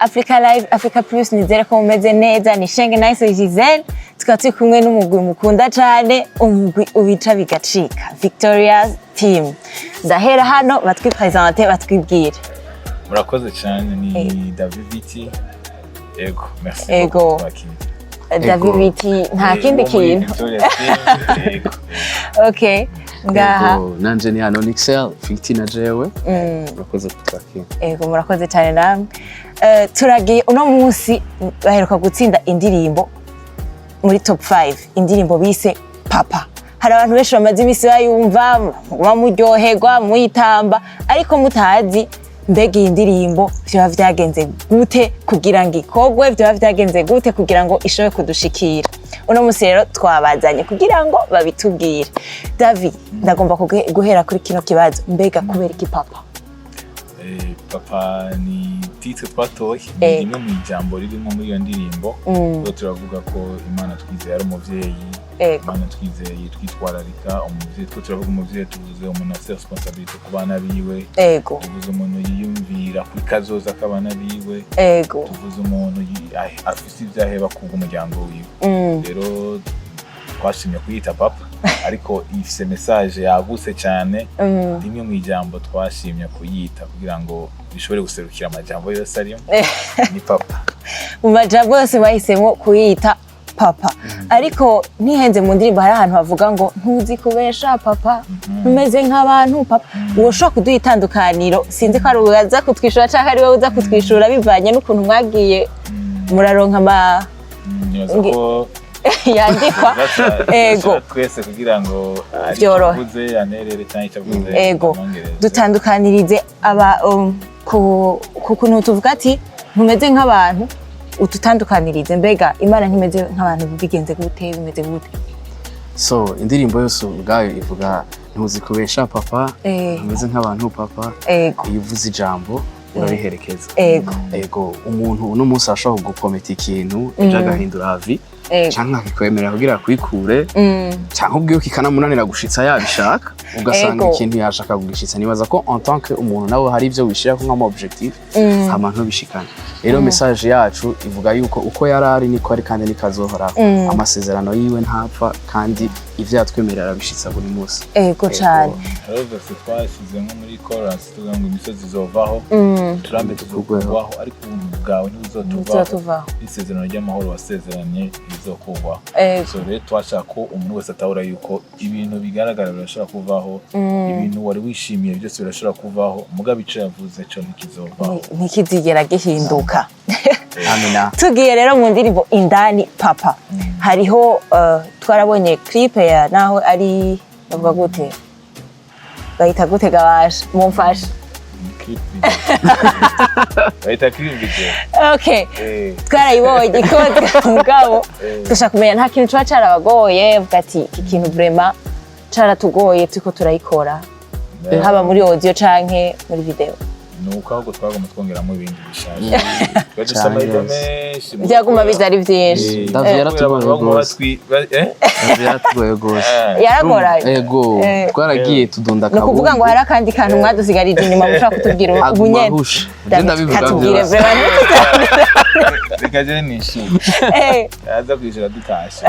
Africa Live, Africa Plus. Nizere ko mumeze neza. Ni Shenge Nice Giselle, tukaba turi kumwe n'umugwi mukunda cane, umugwi ubica bigacika, Victoria's Team. Ndahera hano batwipresente, batwibwire. Murakoze cyane, ni David Viti. Ego, merci Ego. beaucoup kutwakira. David Viti, nta kindi Wo muri kintu. Victoria's Team. Ego. Okay, ngaha. Ego, nanje ni hano Nixel Fiti na jewe. Murakoze kutwakira. Ego, murakoze cyane namwe. Turagiye uno munsi baheruka gutsinda indirimbo muri top 5, indirimbo bise "Papa". Hari abantu benshi bamaze iminsi bayumva, muguma muryoherwa, muyitamba, ariko mutazi mbega iyi ndirimbo vyoba vyagenze gute kugira ngo ikorwe, vyoba vyagenze gute kugira ngo ishobore kudushikira. Uno munsi rero twabazanye kugira ngo babitubwire. David, ndagomba guhera kuri kino kibazo: mbega kubera iki "Papa"? "Papa" ni titre twatoye, ni rimwe mu ijambo ririmo muri iyo ndirimbo. Rero turavuga ko Imana twizeye ari umuvyeyi. Imana twizeye twitwararika umuvyeyi. Two turavuga umuvyeyi, tuvuze umuntu afite responsabilité ku bana biwe. Tuvuze umuntu yiyumvira kuri kazoza k'abana biwe. Tuvuze umuntu afise ivyo aheba kubw'umuryango wiwe. Rero twashimye kuyita "Papa", ariko ifise message yagutse cyane. Rimwe mu ijambo twashimye kuyita kugira ngo bishobore guserukira amajambo yose arimo ni "Papa". Mu majambo yose bahisemo kuyita "Papa", ariko ntihenze, mu ndirimbo hari ahantu havuga ngo "Ntuzi kubesha papa, ntumeze nk'abantu papa". Woshobora kuduha itandukaniro? Sinzi ko ari uza kutwishura canke ari wowe uza kutwishura, bivanye n'ukuntu mwagiye muraronka ama Nibaza ko yandikwa. Ego. Twese kugira ngo ari Vyorohe. icyo avuze anerere cyangwa icyo avuze amwongereze. Dutandukanirize aba ku kuntu tuvuga ati "Ntumeze nk'abantu", ututandukanirize, mbega Imana ntimeze nk'abantu, bigenze gute, bimeze gute? So indirimbo yose ubwayo ivuga "Ntuzi kubesha papa, ntumeze nk'abantu papa". Iyo uvuze ijambo urariherekeza. Ego, umuntu uno munsi arashobora kuguprometa ikintu, ejo agahindura avis, canke akikwemerera kugira akwikure, canke ubwiwe kikanamunanira gushitsa yabishaka, ugasanga ikintu yashaka kugishitsa. Nibaza ko en tant que umuntu nawe hari ivyo wishirako nk'ama objectif, hama ntubishikane. Rero message yacu ivuga yuko uko yari ari niko ari kandi niko azohoraho. Amasezerano yiwe ntapfa, kandi ivyo yatwemerera arabishitsa buri munsi. Ego cane. Hariho verse twashyize nko muri chorus tuvuga ngo imisozi izovaho, turambe Tukugweho. tuzokuvaho, ariko ubuntu bwawe ntibuzotuvaho, ntibuzotuvaho. Isezerano ry'amahoro wasezeranye rizokuvaho. So rero twashaka ko umuntu wese atahura yuko ibintu bigaragara birashobora kuvaho, ibintu wari wishimiye byose birashobora kuvaho, mugabo ico yavuze co ntikizovaho. Ntikizigera gihinduka. Amina. Tugiye rero mu ndirimbo indani "Papa", hariho twarabonye clip ya naho ari, bavuga gute, bayita gute gabasha mumfashe? Clip video. Bayita clip video. Okay. Twarayibonye ikoze, mugabo dushaka kumenya nta kintu cuba carabagoye, vuga ati iki kintu vraiment caratugoye turiko turayikora, haba muri audio canke muri video. Nuko ahubwo twagomba twongeramo ibindi bishaje. Twari dufise Cane amahirwe gose. menshi mu Byaguma gukora. biza ari byinshi. David yaratugoye kubera abantu baguma rwose. eh? David yaratugoye rwose. Yaragoranye. Ego. Twaragiye tudunda. Ni ukuvuga ngo hari akandi kantu mwadusigarije inyuma mushobora kutubwira ubu Aguma nyene? ahusha. Je ndabivuga Katubwire. byose. Vraiment. Reka je nishimye. Aza kwishyura dutashe.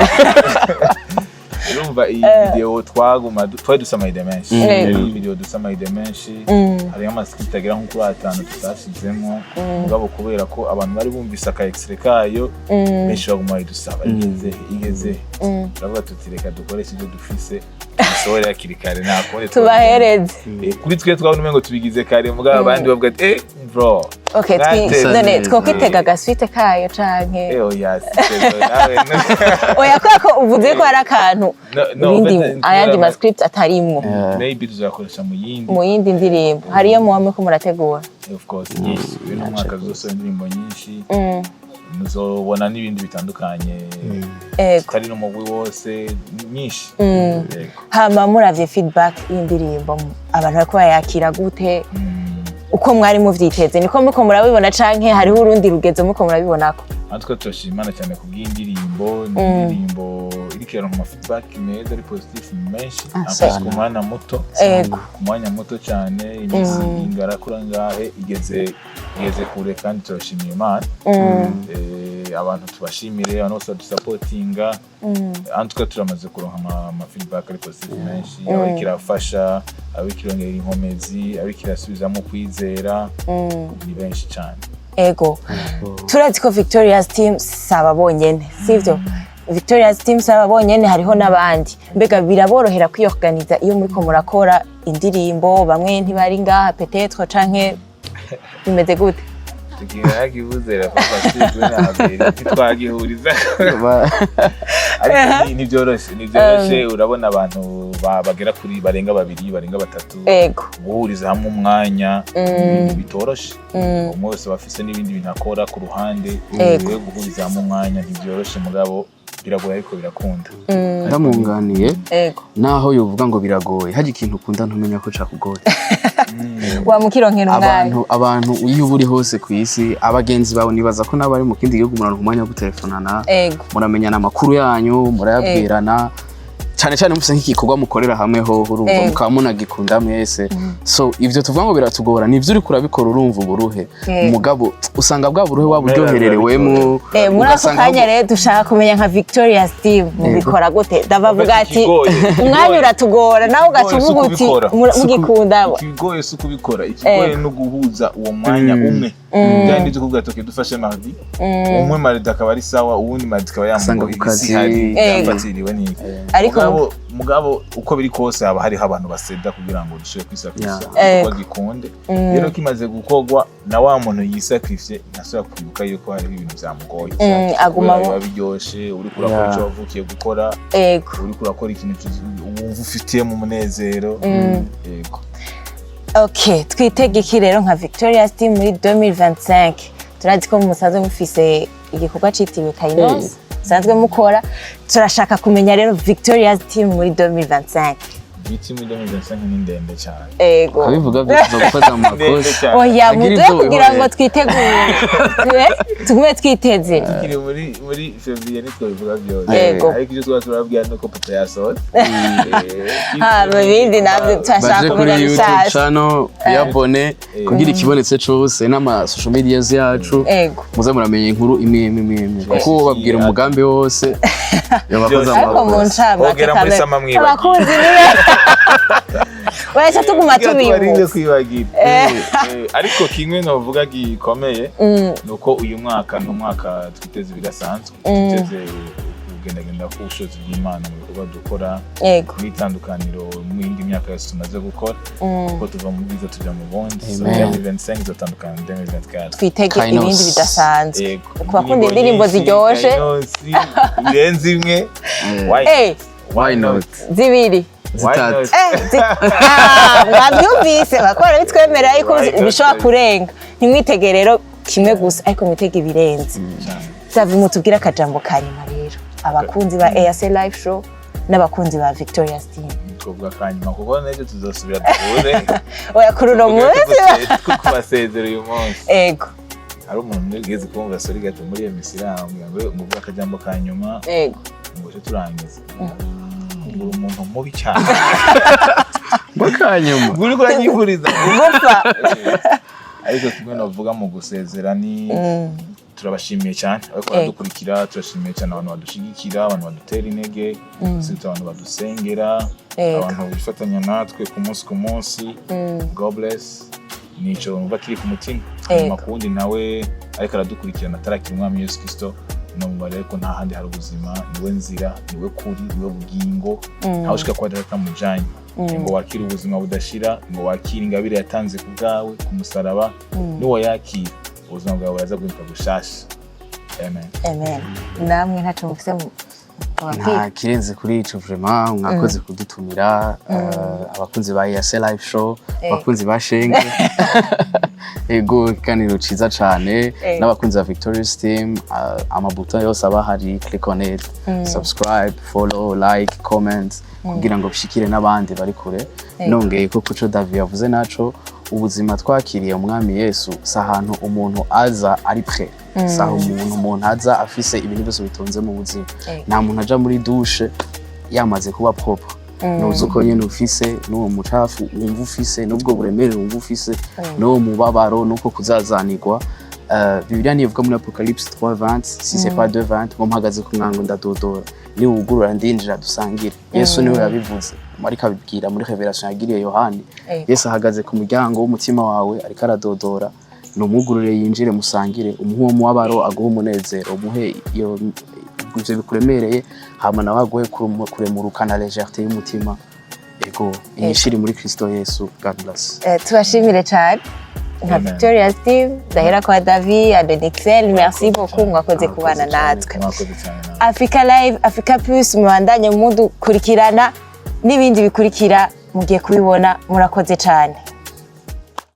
Urumva iyi video twaguma twari dufise ama idées menshi. Iyi video dufise ama idées menshi, hariho amascript agera nko kuri atanu tutashizemo, mugabo kubera ko abantu bari bumvise aka extrait kayo, benshi baguma bayidusaba: "Igeze he? Igeze he?" Turavuga tuti reka dukoreshe ibyo dufise, dusohore hakiri kare, nta kundi. Tubahereze. Kuri twe twabona umengo tubigize kare, mugabo abandi bavuga ati "Eh bro." Okay, Natwe- none Neza. twokwitega agasuite kayo canke? Oya, si nawe. Oya, kubera ko uvuze ko hari akantu No, ibindi ayandi ma script atarimwo. Maybe tuzakoresha mu yindi. Mu yindi ndirimbo hariyo muwamwe ko murategura? Of course, nyinshi. Uyu ni umwaka tuzosohora indirimbo nyinshi, muzobona n'ibindi bitandukanye, tutari n'umugwi wose, nyinshi. Yego. Hama muravye feedback y'indirimbo, abantu bariko bayakira gute? Uko mwari muvyiteze niko muriko murabibona, canke hariho urundi rugezo muriko murabibonako? Natwe turashima Imana cyane kubw'indirimbo. Ni indirimbo iri Iriko iraronka ama feedback meza ari positif menshi. Ah, En plus, sana. ku mwanya muto, Ego. ku mwanya muto cyane, iminsi ingara kuri angahe, igeze kure kandi turashimiye Imana. Abantu tubashimire, abantu bose badusapotinga. En tout cas, turamaze kuronka ama feedback ari positif menshi, abariko irafasha, abariko irongera inkomezi, abariko irasubizamo kwizera, ni benshi cyane. Ego, turazi ko Victoria's Team saba bonyene, sivyo? Victoria's Team saba bonyene, hariho n'abandi. Mbega biraborohera kwiyorganiza iyo muriko murakora indirimbo, bamwe ntibari ngaha peut-être, canke bimeze gute? Tukihakibuze ntitwagihuriza, ariko ntivyoroshe. Urabona abantu bagera kuri barenga babiri, barenga batatu, guhuriza hamwe umwanya ni ibintu bitoroshe. Umwe wese aba afise n'ibindi bintu akora ku ruhande. Rero guhuriza hamwe umwanya ntibyoroshe, mugabo biragoye ariko birakunda. Ndamwunganiye. Ego. Naho yovuga ngo biragoye, hajya ikintu ukunda ntumenya ko cakugoye. Wamukironkera umwanya. Abantu iyo uba uri hose ku isi, abagenzi bawe, nibaza ko n'abari mu kindi gihugu muraronka umwanya wo gutelefonana, muramenyana amakuru yanyu, murayabwirana, cyane cyane mufise nk'igikorwa mukorera hamwe ho urumva mukaba munagikunda mwese. So ivyo tuvuga ngo biratugora, nivyo, uriko urabikora urumva uburuhe, mugabo usanga bwa buruhe waba uryohererewemo. Muri ako ugasanga kanya rero dushaka kumenya nka Victoria's Team mubikora gute? Ndabavuga ati umwanya uratugora, nawe ugaca Ikigoye si uvuga uti ukubikora. mugikunda. Ikigoye si ukubikora, ikigoye no guhuza uwo mwanya. Umwe byandi byo kuvuga ati dufashe mardi, umwe mardi akaba ari sawa, uwundi mardi akaba Asanga yamugoye, ku kazi. isi hari yafatiriwe n'iki. Ariko Mugabo uko biri kose haba hariho abantu baseda kugira ngo dushobore kwisakrifya igikorwa gikunde. Rero kimaze gukorwa na wa muntu yisakrifye ntasubira kwibuka yuko hariho ibintu byamugoye. Aguma Kubera biba biryoshe, uriko urakora icyo wavukiye gukora, uriko urakora ikintu wumva ufitiyemo umunezero. Yego. Okay, twitege iki rero nka Victoria's Team muri 2025? Turazi ko musanzwe mufise igikorwa citiriwe Kainos musanzwe mukora. Turashaka kumenya rero Victoria's Team muri 2025. Biti muri 2025 ni ndende cyane. Ego. Abivuga byose gufata mu Ndende makosa. cyane. Oya, Agira muduhe ibyo kugira ngo wihorera. twitegure, tugume twiteze. Tukiri muri février nitwo bivuga byose. Ego. Ariko icyo twaba turababwira ni uko papa yasohotse. Ha, mu bindi navyo turashaka Baje kuri kumenya YouTube bishasha. channel yabone kugira ikibonetse cose n'ama social media yacu, muze muramenya inkuru imwe imwe imwe imwe, kuko babwira umugambi wose yabakoze Ariko mu amakosa. ncamake Wogera muri sama mwibagiwe. Abakunzi niwe baca tuguma Kugira tubarinde tubibutsa. kwibagira. Ariko kimwe novuga gikomeye ni uko uyu mwaka ni umwaka twiteze ibidasanzwe, twiteze kugendagenda k'ubushobozi bw'Imana mu bikorwa dukora, n'itandukaniro mu yindi myaka yose tumaze gukora, kuko tuva mu bwiza tuja mu bundi. So Amen. 2025 izotandukana na 2024. Twitege Kainos. ibindi bidasanzwe. Yego. Ku bakunda indirimbo nyinshi, ziryoshe. Kainos, birenze imwe. Why? Why not? Zibiri. Why Zitatu. not? Mwabyumvise, bakora bitwemerera yuko Why not? bishobora kurenga. Ntimwitege rero kimwe gusa, ariko mwitege ibirenze. Cyane. Xavi, mutubwire akajambo ka nyuma rero abakunzi ba EAC Live Show n'abakunzi ba Victoria's Team. Twovuga kanyuma kuko n'ejo tuzosubira duhure. Oya, kuri uno munsi. Kubasezera uyu munsi. Ego. Hari umuntu wigeze kumva sori gato muri iyo misiri ngo nguvuge akajambo ka nyuma, ngo cyo turangiza, ngo uri umuntu mubi cyane. Ngo kanyuma. Ngo uriko uranyifuriza Gupfa. Ariko kimwe navuga mu gusezera ni turabashimiye cyane ariko baradukurikira, turashimiye cyane abantu badushigikira, abantu badutera intege, surtout abantu badusengera, abantu bifatanya natwe ku munsi ku munsi. God bless. Nico numva kiri ku mutima. Hanyuma kuwundi nawe ariko aradukurikirana atarakira Umwami Yesu Kristo, nomubare ko nta handi hari ubuzima, niwe nzira, niwe kuri, niwe bugingo. Ntawe ushika kwa Data atamujanye. Ngo wakire ubuzima budashira, ngo wakire ingabire yatanze ku bwawe ku musaraba. Niwayakira, ubuzima bwawe buraza guhinduka gushasha. Amen. Amen. Namwe ntaco mufise Nta kirenze kuri ico vraiment. Mwakoze kudutumira, abakunzi ba EAC Live Show, abakunzi ba Shenge, ego, ikiganiro ciza cane, n'abakunzi ba Victorious Team. Amabuto yose aba ahari, click on it, subscribe, follow, like, comment, kugira ngo bishikire n'abandi bari kure. Nongeye ko kuco David yavuze naco, ubuzima twakiriye Umwami Yesu si ahantu umuntu aza ari prêt. Saho umuntu aza afise ibintu byose bitonze mu buzima. Ego. Nta muntu aja muri douche yamaze kuba propre. Nuzi uko nyene ufise n'uwo mucafu wumva ufise, n'ubwo buremere wumva ufise, n'uwo mubabaro, n'uko kuzazanirwa. Bibiliya nivuga muri Apocalypse 3:20, si c'est pas 2:20, ngo mpagaze ku mwango ndadodora, niwugurura ndinjira dusangire. Yesu niwe yabivuze, ariko abibwira muri révélation yagiriye Yohani. Yesu ahagaze ku muryango w'umutima wawe, ariko aradodora. Numugurure yinjire, musangire, umuhe uwo mubabaro, aguhe umunezero, umuhe iyo ivyo bikuremereye, hama nawe aguhe kuremuruka na légèreté y'umutima. Ego, inyishu iri muri Kristo Yesu. God bless. Tubashimire cyane nka Amen. Victoria Steve, ndahera kwa David Adenixel. Merci beaucoup, mwakoze kubana Mwakoze cyane. natwe. Mwakoze cyane nawe. Africa Live, Africa Plus, mubandanye mudukurikirana n'ibindi bikurikira mugiye kubibona. Murakoze cyane.